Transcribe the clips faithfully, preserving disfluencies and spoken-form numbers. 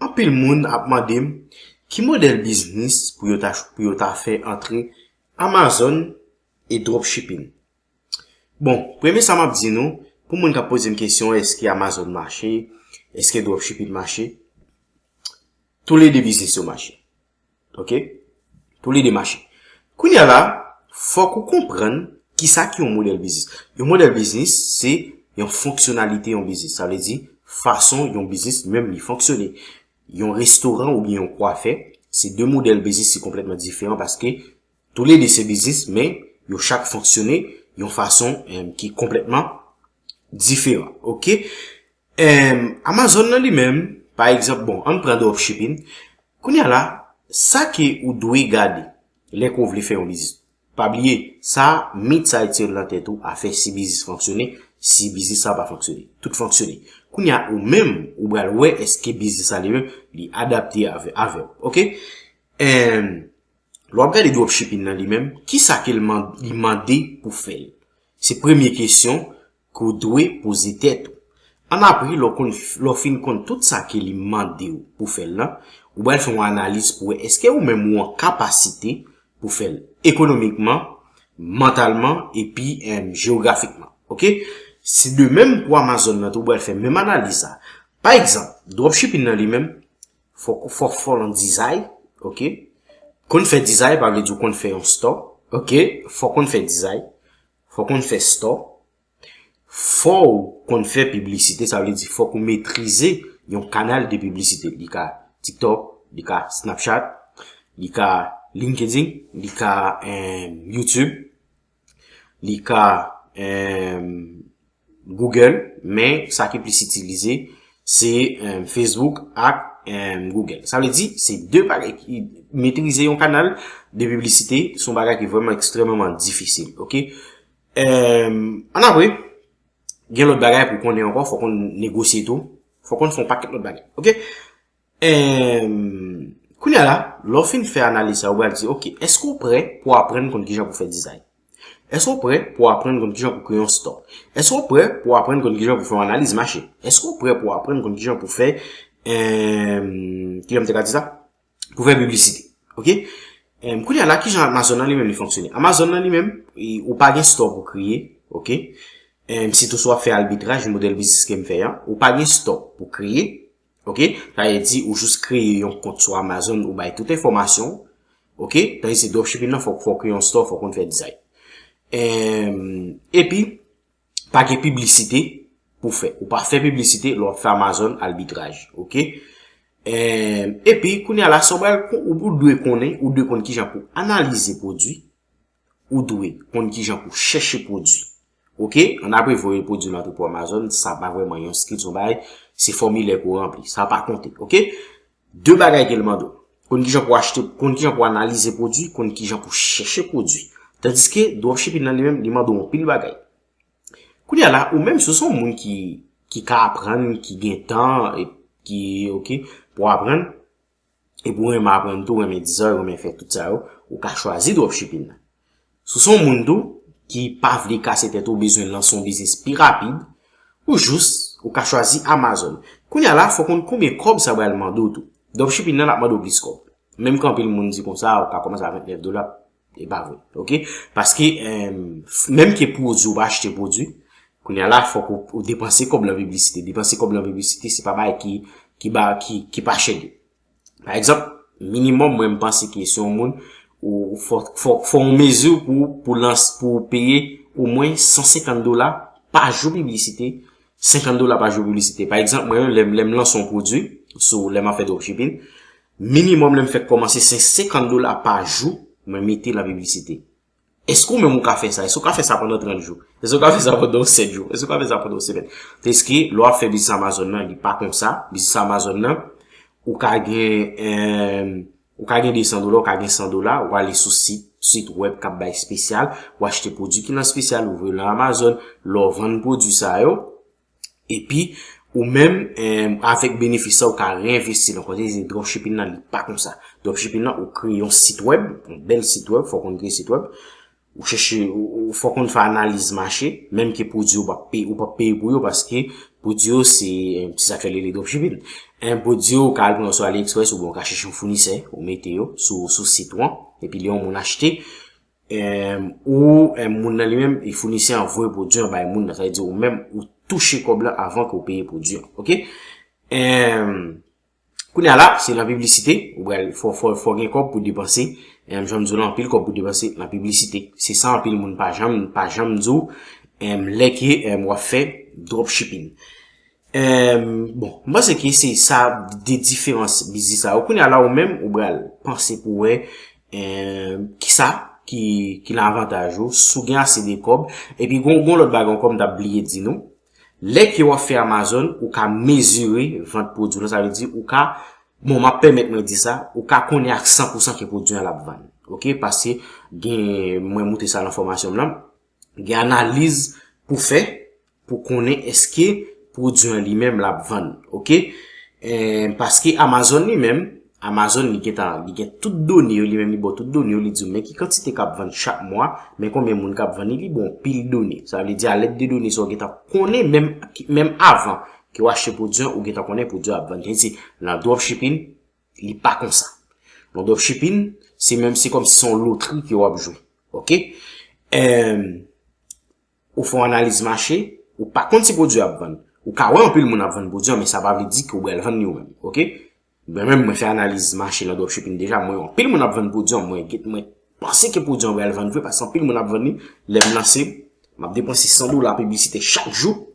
Anpil moun ap mande m ki modèl biznis pou yo ta, pou yo ta fè antre Amazon e dropshipping. Bon, premye sa m ap di nou, pou moun k ap poze m kesyon, èske Amazon mache, èske dropshipping mache, toulede biznis yo mache. Ok? Toulede mache. Kounye a la, fòk ou konprann kisa ki yon modèl biznis. Yon modèl biznis, se yon fonksyonalite yon biznis. Sa vle di, fason yon biznis li menm li fonksyone. Yon restoran oubyen yon kwafè, se de modèl biznis ki konplètman diferan paske toulede se biznis, men yo chak fonksyone yon fason, em, ki konplètman diferan. Ok? Em, Amazon nan li menm, pa egzanp, bon, ann pran dropshipping. Kounye a la, sa ke ou dwe gade lè ke w vle fè yon biznis. Pa bliye, sa, mit sa etye nan tèt ou, afè si biznis fonksyone, si biznis sa pa fonksyone. Tout fonksyone. Kounye a, ou menm, ou pral wè èske biznis sa li menm, li adapte avè, avè w. Ok? Em, lè w ap gade dropshipping nan li menm, kisa ke l man-, li mande pou fè l? Se premye kesyon ke w dwe poze tèt ou. Annapre, lè w konn, lè w fin konn tout sa ke li mande w pou fè l lan, ou pral fè yon analiz pou wè èske ou menm ou an kapasite pou fè l ekonomikman, mantalman, epi, em, jewografikman. Ok? Se de menm pou Amazon nan tou, ou pral fè menm analiz sa. Pa egzanp, dropshipping nan li menm, fòk, fòk fò nan dizay, ok? Konn fè dizay, pa vle di w konn fè yon store, ok? Fòk konn fè dizay, fòk konn fè store, fò w konn fè piblisite, sa vle di fòk ou metrize yon kanal de piblisite. Li ka TikTok, li ka Snapchat, li ka LinkedIn, li ka, em, YouTube, li ka, em, Google, men sa ki plis itilize, se, em, Facebook ak, em, Google. Sa vle di, se de bagay ki, metrize yon kanal de piblisite, se yon bagay ki vrèman ekstrèmeman difisil, ok? Em, annapre, gen lòt bagay pou konnen ankò, fò konn negosye tou, fò konn fè yon pakèt lòt bagay, ok? Em, kounye a la, lè w fin fè analiz sa, ou pral di, ok, èske w prè pou aprann konn kijan pou fè dizay? Èske w prè pou aprann konn kijan pou kreye yon store? Èske w prè pou aprann konn kijan pou fè yon analiz mache? Èske w prè pou aprann konn kijan pou fè, em, kijan m te ka di sa? Pou fè piblisite. Ok? Em, kounye a la, kijan Amazon nan li menm li fonksyone? Amazon nan li menm, i, ou pa gen store pou kreye, ok? Em, sitou si w ap fè albitraj, modèl biznis ke m fè an, ou pa gen store pou kreye, ok? Sa vle di, ou jis kreye yon kont sou Amazon, ou bay tout enfòmasyon, ok? Tandis se dropshipping nan, fòk, fòk w kreye yon store, fòk w konn fè dizay. Em, epi, pa gen piblisite pou fè. Ou pa fè piblisite lè w ap fè Amazon albitraj, ok? Em, epi, kounye a la, sa w pral kon-, ou, ou dwe konnen, ou dwe konn kijan pou analize pwodui, ou dwe konn kijan pou chèche pwodui, ok? Annapre voye pwodui nan pou Amazon, sa pa vrèman yon skill, se yon bagay, se fòmilè pou w ranpli, sa pa konte, ok? De bagay ke l mande w. Konn kijan pou achte, konn kijan pou analize pwodui, konn kijan pou chèche pwodui. Tandiske dropshipping nan li menm, li mande w anpil bagay. Kounye a la, ou menm, si w se yon moun ki, ki ka aprann, ki gen tan, e ki, ok, pou aprann, epi w renmen aprann tou, renmen dizay, renmen fè tout sa yo, ou ka chwazi dropshipping nan. Si w se yon moun tou, ki pa vle kase tèt ou, bezwen lanse yon biznis pi rapid, ou jis, ou ka chwazi Amazon. Kounye a la, fò w konn konbyen kòb sa pral mande w tou. Dropshipping nan, l ap mande w plis kòb. Menm ke anpil moun di konsa, ou ka kòmanse a vennèf dola, e pa vre, ok? Paske, em, f-, menm ke pwodui, ou pa achte pwodui, kounye a la, fòk ou, ou depanse kòb lan piblisite. Depanse kòb lan piblisite, se pa bagay ki, ki ba, ki, ki pa chè li. Pa egzanp, minimòm, mwen, m panse ke si yon moun, ou, ou fò, fò, fò yon mezi pou, pou lans, pou peye omwen san senkant dola pa jou piblisite, senkant dola pa jou piblisite. Pa egzanp, mwen, lè, lè m lanse yon pwodui, sou, lè m ap fè dropshipping, minimòm, lè m fèk kòmanse, se senkant dola pa jou, mwen mete nan piblisite. Èske ou menm ou ka fè sa? Èske ou ka fè sa pandan trant jou? Èske ou ka fè sa pandan sèt jou? Èske ou ka fè sa pandan yon semèn? Tandis ke lè w ap fè biznis Amazon nan, li pa konsa. Biznis Amazon nan, ou ka gen, em, ou ka gen de san dola, ou ka gen san dola, ou ale sou sit, sit wèb k ap bay espesyal, ou achte pwodui ki nan espesyal, ou voye nan Amazon, lè w vann pwodui sa yo, epi, ou menm, em, avèk benefis sa, ou ka reenvesti l ankò. Se dropshipping nan, li pa konsa. Dropshipping nan, ou kreye yon sit wèb, yon bèl sit wèb, fò w konn kreye sit wèb. Ou chèche, ou, ou fò w konn fè analiz mache, menm ke pwodui ou p ap peye, ou p ap peye pou yo, paske Pwodui yo se, eh, se sa k fè li rele dropshipping. Eh, pwodui yo, ou ka al pran yo sou AliExpress oubyen ou ka chèche yon founisè, ou mete yo sou, sou sit ou an, epi lè yon moun achte, eh, ou, eh, moun nan li menm, e founisè an voye pwodui an bay moun nan. Sa vle di ou menm, ou touche kòb la avan ke ou peye pwodui an. Oke? Eh, Kounye a la, se nan piblisite, ou pral, fò, fò, fò gen kòb pou depanse. Em, jan m di w la, anpil kòb pou depanse nan piblisite. Se sa anpil moun pa janm, pa janm di w, em, lè ke, em, w ap fè dropshipping. Em, bon, m panse ke se sa de diferans biznis sa yo. Kounye a la, ou menm, ou pral panse pou wè, em, kisa ki, ki nan avantaj ou, si w gen ase de kòb. Epi, gon, gon lòt bagay ankò m t ap bliye di nou. Lè ke w ap fè Amazon, ou ka mezire vant pwodui w lan, sa vle di ou ka, bon, m ap pèmèt mwen di sa, ou ka konnen ak san pou san ke pwodui an l ap vann. Oke, paske gen, mwen moutre sa nan fòmasyon m lan, gen analiz pou fè, pou konnen èske pwodui an li menm l ap vann. Oke? Eh, paske Amazon li menm, Amazon li gentan, li gen tout done yo, li menm li ba w tout done yo, li di w men ki kantite k ap vann chak mwa, men konbyen moun k ap vann li, li ba w pil done. Sa vle di a lèd de done sa w gentan konnen menm, menm avan ke w achte pwodui an, ou gentan konnen pwodui an ap vann. Tandis nan dropshipping, li pa konsa. Nan dropshipping, se menm, se kòmsi se yon lotri ke w ap jwe. Oke? Em, ou fè yon analiz mache, ou pa konn si pwodui ap vann. Ou ka wè anpil moun ap vann pwodui an, men sa pa vle di ke w pral vann li ou menm, oke? Mwen menm, mwen fè analiz mache nan dropshipping deja, mwen wè anpil moun ap vann pwodui an, mwen, mwen panse ke pwodui an pral vann vre, paske anpil moun ap vann li, lè m lanse, m ap depanse san dola piblisite chak jou,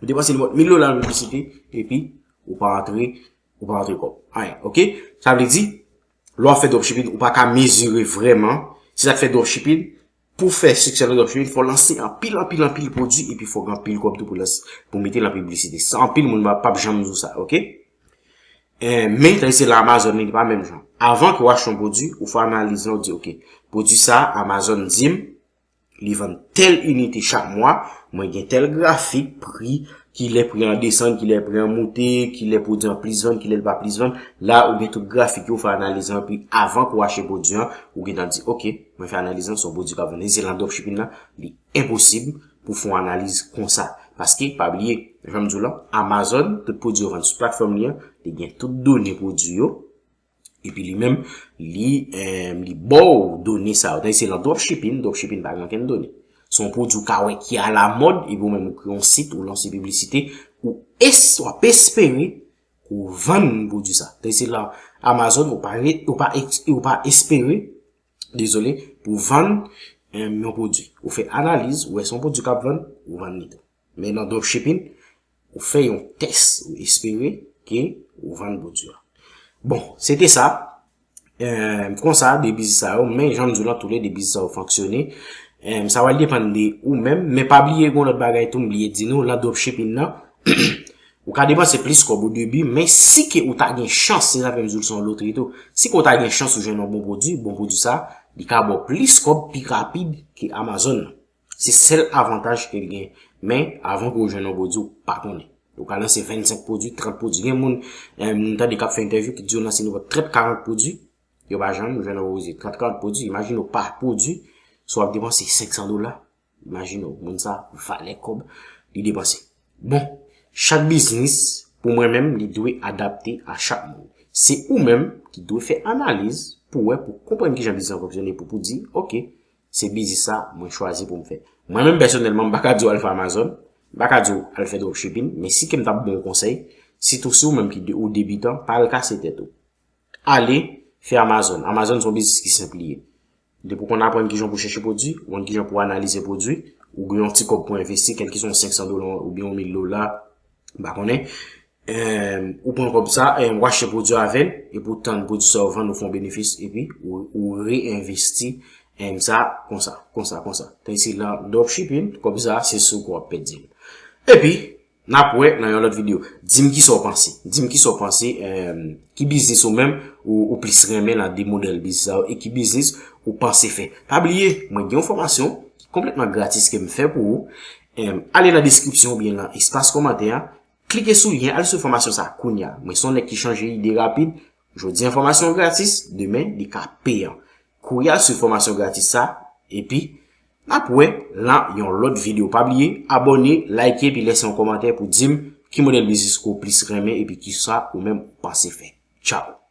ou depanse nenpòt mil dola nan piblisite, epi ou pa antre, ou pa antre kòb. Anyen, oke? Sa vle di, lè w ap fè dropshipping, ou pa ka mezire vrèman, se sa k fè dropshipping, pou fè siksè nan dropshipping, fò w lanse anpil, anpil, anpil pwodui, epi fò w gen anpil kòb tou pou lanse, pou mete nan piblisite. Sa, anpil moun pa, p ap janm di w sa, oke? Eh, men, tandis la Amazon, li pa menm jan. Avan ke w achte yon pwodui, ou fè analiz lan, ou di, oke, pwodui sa, Amazon di m, li vann tèl inite chak mwa, mwen gen tèl grafik, pri, kilè pri an desann, kilè pri an moute, kilè pwodui an plis vann, kilè l pa plis vann. La, ou gen tout grafik yo, ou fè analiz lan, epi avan ke w achte pwodui an, ou gentan di, oke, mwen fè analiz lan, se yon pwodui k ap vann. Se lan dropshipping lan, li enposib pou fè yon analiz konsa. Paske, pa bliye, jan m di w lan, Amazon, tout pwodui yo vann sou platfòm li an, li gen tout done pwodui yo, epi li menm, li, eh, li ba w done sa yo. Tandis se lan dropshipping, dropshipping pa gen okenn done. Se yon pwodui w ka wè ki alamòd, epi ou menm ou kreye yon sit, ou lanse piblisite, ou es-, w ap espere pou w vann pwodui sa. Tandis se lan Amazon, ou pa re-, ou pa ex-, ou pa espere, dezole, pou w vann, eh, yon pwodui. Ou fè analiz, ou wè se yon pwodui k ap vann, ou vann li tou. Men nan dropshipping, ou fè yon tès, ou espere ke ou vann pwodui a. Bon, se te sa. Eh, konsa, de biznis sa yo, men jan m di w lan, toulede biznis sa yo fonksyone. Eh, sa va depann de ou menm, men pa bliye, gen yon lòt bagay tou, m bliye di nou, lan dropshipping nan, ou ka depanse plis kòb o debi, men si ke ou ta gen chans, se sa fè m di w se yon lotri tou, si ke ou ta gen chans ou jwenn yon bon pwodui, bon pwodui sa, li ka ba w plis kòb pi rapid ke Amazon nan. Se sèl avantaj ke l gen. Men, avan ke w jwenn yon pwodui, ou pa konnen. Ou ka lanse vennsenk pwodui, trant pwodui. Gen moun, eh, m tande k ap fè entèvyou ki di yo lanse nenpòt trant, karant pwodui. Yo pa janm jwenn yon pwodui. Trant, karant pwodui. Imajine w pa pwodui, si w ap depanse senk san dola. Imajine w, moun sa, valè kòb li depanse. Bon, chak biznis, pou mwen menm, li dwe adapte a chak moun. Se ou menm ki dwe fè analiz pou wè, pou konprann kijan biznis lan fonksyone, pou, pou di, oke, se biznis sa mwen chwazi pou m fè. Mwen menm pèsonèlman, m pa ka di w al fè Amazon, m pa ka di w al fè dropshipping, men si ke m t ap ba w yon konsèy, sitou si w menm ki de, ou debitan, pa al kase tèt ou. Ale fè Amazon. Amazon se yon biznis ki senp li ye. Depi w konn aprann kijan pou chèche pwodui, ou konn kijan pou analize pwodui, ou gen yon ti kòb pou envesti, kèlkeswa yon senk san dola oubyen yon mil dola, m pa konnen. Em, ou pran kòb sa, em, ou achte pwodui avè l, epi w tann pwodui sa yo vann, ou fè yon benefis, epi ou, ou reenvesti, em, sa, konsa, konsa, konsa. Tandis lan dropshipping, kòb sa, se sou ke w ap pèdi l. Epi, n ap wè nan yon lòt videyo. Di m kisa w panse. Di m kisa w panse, em, ki biznis ou menm, ou, ou plis renmen lan de modèl biznis sa yo, e ki biznis ou panse fè. Pa bliye, mwen gen yon fòmasyon ki konplètman gratis ke m fè pou ou. Em, ale nan deskripsyon oubyen nan espas kòmantè a, klike sou lyen, al sou fòmasyon sa a kounye a. Mwen se yon nèg ki chanje ide rapid. Jodi a fòmasyon gratis, demen li ka peyan. Kouri al swiv fòmasyon gratis sa, epi n ap wè lan yon lòt videyo. Pa bliye, abòne, like, epi lèse yon kòmantè pou di m Ki modèl biznis ke w plis renmen epi kisa ou menm ou panse fè? Tchao!